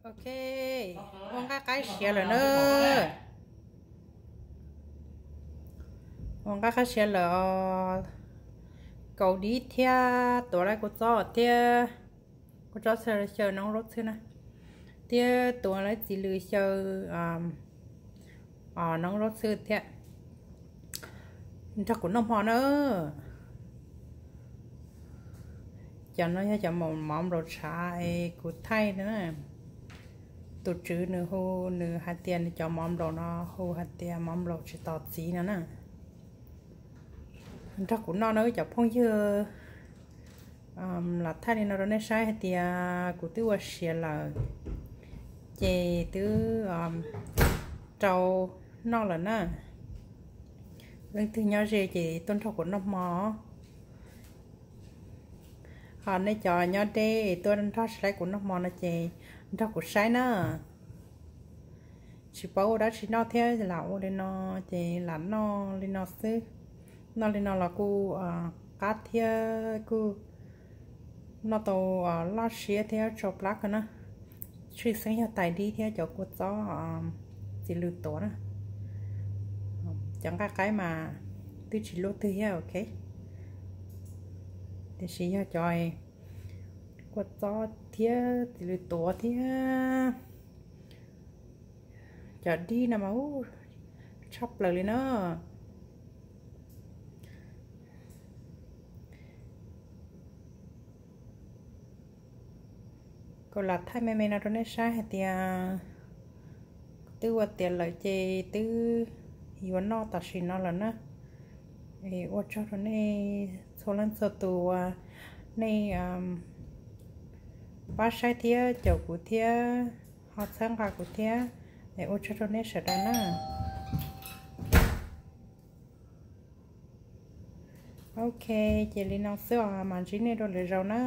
Ok, ua nqaij qaib siav lawm na. Ua nqaij qaib siav lawm os. Kaus dib thiab tuav lawv kua txob thiab kua txob xyaw noob zaub txhwb na, thiab tuav lawv txiv lws xyaw noob zaub txhwb thiab. Nrog kuv noj hmo na. Cov no yog cov mov nplaum tshav es kuv thaij na. Tus tswv nws hu, nws hais tias nws cov mov nplaum no hu hais tias mov nplaum tsis tos txiv no na. Nrog kuv noj na cov phooj ywg. Lam thaij li no rau nej saib hais tias kuv twb ua siav lawm, ces twb rau noj lawm na. Leej twg nyob ze ces tuaj nrog kuv noj hmo. Ho nej cov nyob deb tuaj nrog tsis laib kuv noj hmo no ces nrog kuv saib na. Tsis paub ua dab tsi noj thiab lam ua li no, ces lam noj li no xwb. Noj li no los kuj qab thiab kuj noj tau loj siab thiab tsau plab kawg na. Tshwj xeeb yog tais dib thiab cov kua txob txiv lws tuav na. Cov nqaij qaib mas twb tsis luaj twg thiab, ok. Tiam sis yog cov kua txob thiab txiv lws tuav thiab cov dib no mas tshaj plaws li na. Kuv lam thaij me me no rau nej saib hais tias twb ua tiav lawm ces twb yuav noj tam sim no lawm na. Ua tsaug rau nej txhua leej txhua tus uas nej pab saib thiab caum kuv thiab ho txhawb nqa kuv thiab. Ua tsaug rau nej sawv daws na. Ok, ces li no xwb os, mam ntsib nej rau lwm zaus na.